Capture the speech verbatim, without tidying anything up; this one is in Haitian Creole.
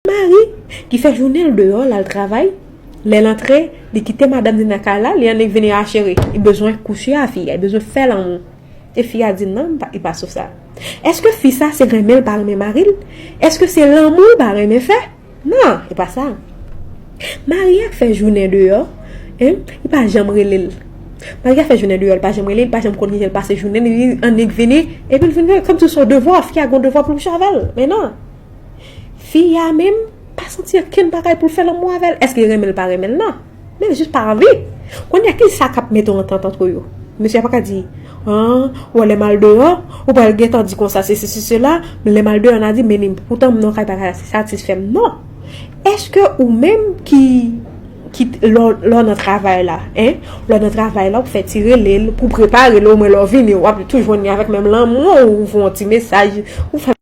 Mari ki fè jounen l deyò, l al travay, lè l antre, li kite madanm li nan kay la, li annik vini acheri. Li bezwen kouche a fi a, li bezwen fè lanmou. E fi a di non, li pa sou sa. Èske fi sa se renmen l pa renmen mari l? Èske se lanmou l pa renmen fè? Non, e pa sa. Mari a k fè jounen deyò, en, li pa janm rele l. Mari a fè jounen deyò, li pa janm rele l, li pa janm konn kijan l pase jounen, li annik vini, epi l vin fè kòmsi se yon devwa, fi a gen yon devwa pou l kouche avè l. Men non. Fi a menm pa santi okenn bagay pou l fè lanmou avè l. Èske l renmen l pa renmen l? Non. Men l jis pa anvi. Kounye a, ki sa k ap mete yon antant antre yo? Mesye a pa ka di, ah, ou wè lè m al deyò, ou pral gentan di konsa, se sesi, sela, men lè m al deyò, n a di, men poutan m nan kay pa ka satisfè m. Non. Èske ou menm ki, ki lè w nan travay la, en, lè w nan travay la, ou fè ti rele l, pou prepare l, omwen lè w vini, w ap toujou jwenn li avèk menm lanmou, ou voye yon ti mesaj, ou fè